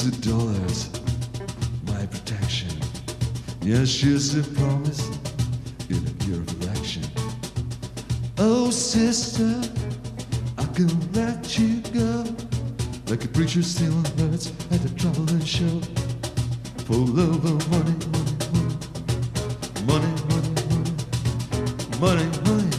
She's a dollars, my protection. Yes, she's a promise in a year of election. Oh, sister, I can let you go. Like a preacher stealing birds at a traveling show. For love of money, money, money, money, money, money, money.